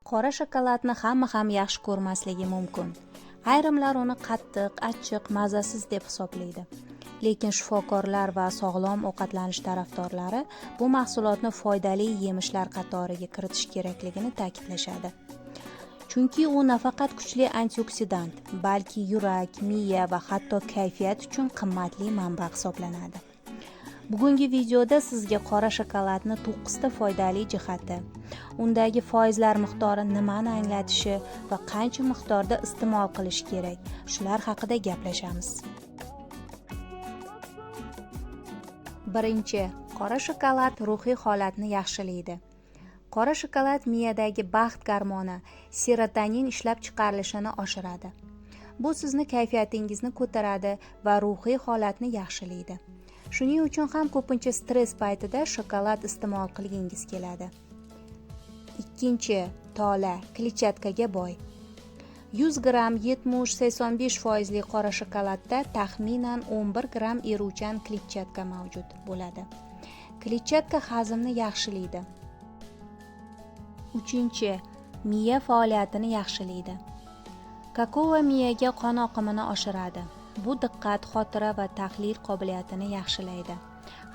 Qora shokoladni hamma ham yaxshi ko'rmasligi mumkin. Ayrimlar uni qattiq, achchiq, mazasiz deb hisoblaydi. Lekin shifokorlar va sog'lom ovqatlanish tarafdorlari bu mahsulotni foydali yemishlar qatoriga kiritish kerakligini ta'kidlashadi. Chunki u nafaqat kuchli antioksidant, balki yurak, miya va hatto kayfiyat uchun qimmatli manba hisoblanadi. Bugungi videoda sizga qora shokoladni 9 ta foydali jihati, undagi foizlar miqdori nimani anglatishi va qancha miqdorda iste'mol qilish kerak, shular haqida gaplashamiz. 1. Qora shokolad ruhiy holatni yaxshilaydi. Qora shokolad miyadagi baxt gormoni serotonin ishlab chiqarilishini oshiradi. Bu sizni kayfiyatingizni ko'taradi va ruhiy holatni yaxshilaydi. Shuning uchun ham ko'pincha stress paytida shokolad iste'mol qilgingiz keladi. 2. Tola kletchatkaga boy. 100 gramm 70-85 foizli qora shokoladda taxminan 11 gramm eruvchan kletchatka mavjud bo'ladi. Kletchatka hazmni yaxshilaydi. 3. Miya faoliyatini yaxshilaydi. Kakao miyaga qon oqimini oshiradi. Bu diqqat, xotira va tahlil qobiliyatini yaxshilaydi.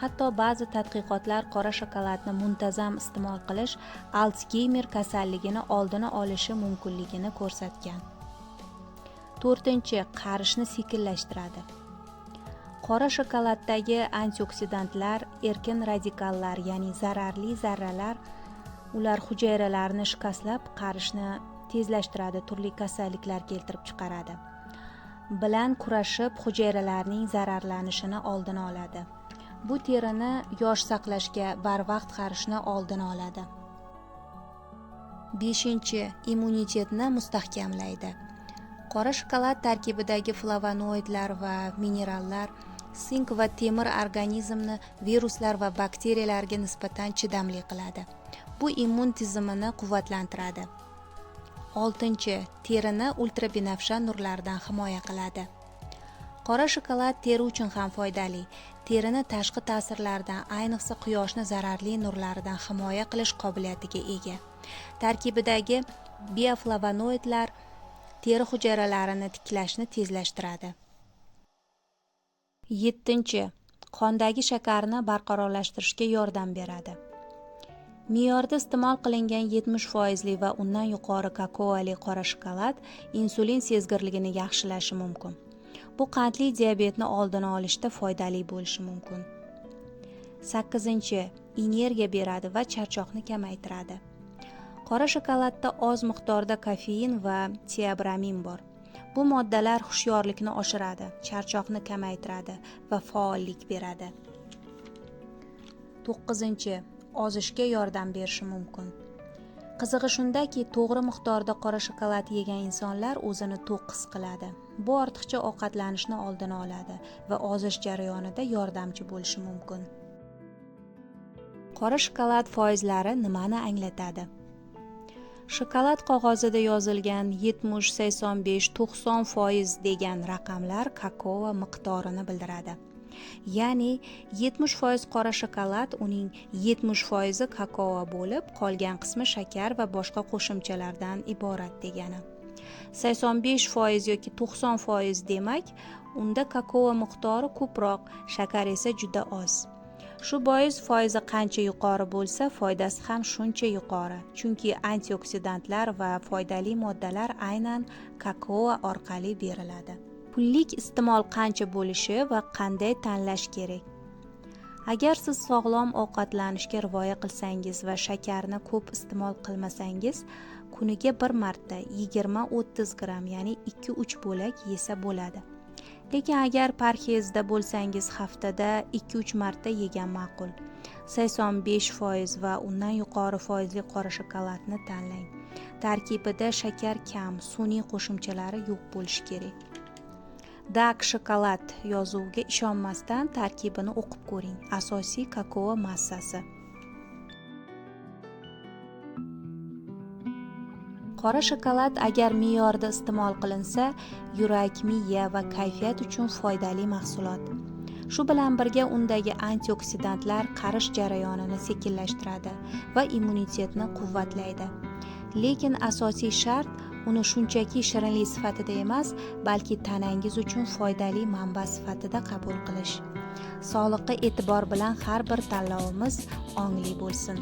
Hatto ba'zi tadqiqotlar qora shokoladni muntazam iste'mol qilish Alsgeymer kasalligini oldini olishi mumkinligini ko'rsatgan. 4. Qarishni sekinlashtiradi. Qora shokoladdagi antioksidantlar, erkin radikallar, ya'ni zararli zarralar, ular hujayralarni shikastlab, qarishni tezlashtiradi, turli kasalliklar keltirib chiqaradi. Bilan kurashib, hujayralarning zararlanishini oldini oladi. Bu terini yosh saqlashga, barvaqt qarishni oldini oladi. 5. Immunitetni mustahkamlaydi. Qora shokolad tarkibidagi flavonoidlar va minerallar, sink va temir organizmni viruslar va bakteriyalarga nisbatan chidamli qiladi. Bu immun tizimini quvvatlantiradi. 6. Terini ultrabinafsha nurlardan himoya qiladi. Qora shokolad teri uchun ham foydali. Terini tashqi ta'sirlardan, ayniqsa quyoshni zararli nurlaridan himoya qilish qobiliyatiga ega. Tarkibidagi bioflavonoidlar teri hujayralarini tiklashni tezlashtiradi. 7. Qondagi shakarni barqarorlashtirishga yordam beradi. Me'yorda iste'mol qilingan 70 foizli va undan yuqori kakaoli qora shokolad insulin sezgirligini yaxshilashi mumkin. Bu qandli diabetni oldini olishda foydali bo'lishi mumkin. 8. Energiya beradi va charchoqni kamaytiradi. Qora shokoladda oz miqdorda kofein va teobramin bor. Bu moddalar hushyorlikni oshiradi, charchoqni kamaytiradi va faollik beradi. 9. Ozishga yordam berishi mumkin. Qizig'i shundaki, to'g'ri miqdorda qora shokolad yegan insonlar o'zini to'q his qiladi. Bu ortiqcha ovqatlanishni oldini oladi va ozish jarayonida yordamchi bo'lishi mumkin. Qora shokolad foizlari nimani anglatadi? Shokolad qog'ozida yozilgan 70, 85, 90 foiz degan raqamlar kakao miqdorini bildiradi. Ya'ni 70 foiz qora shokolad, uning 70 foizi kakao bo'lib, qolgan qismi shakar va boshqa qo'shimchalardan iborat degani. 85 foiz yoki 90 foiz demak, unda kakao miqdori ko'proq, shakar esa juda oz. Shu bois foizi qancha yuqori bo'lsa, foydasi ham shuncha yuqori. Chunki antioksidantlar va foydali moddalar aynan kakao orqali beriladi. Kunlik iste'mol qancha bo'lishi va qanday tanlash kerak? Agar siz sog'lom ovqatlanishga rioya qilsangiz va shakarni ko'p iste'mol qilmasangiz, kuniga bir marta 20-30 gramm, ya'ni 2-3 bo'lak yesa bo'ladi. Lekin agar parhezda bo'lsangiz, haftada 2-3 marta yegan ma'qul. 85 foiz va undan yuqori foizli qora shokoladni tanlang. Tarkibida shakar kam, sun'iy qo'shimchalari yo'q bo'lishi kerak. Dark shokolad yozuviga ishonmasdan tarkibini o'qib ko'ring. Asosiy kakao massasi. Qora shokolad agar me'yorda iste'mol qilinsa, yurak, miya va kayfiyat uchun foydali mahsulot. Shu bilan birga undagi antioksidantlar qarish jarayonini sekinlashtiradi va immunitetni quvvatlaydi. Lekin asosiy shart uni shunchaki shirinlik sifatida emas, balki tanangiz uchun foydali manba sifatida qabul qilish. Sog'liqqa e'tibor bilan har bir tanlovimiz ongli bo'lsin.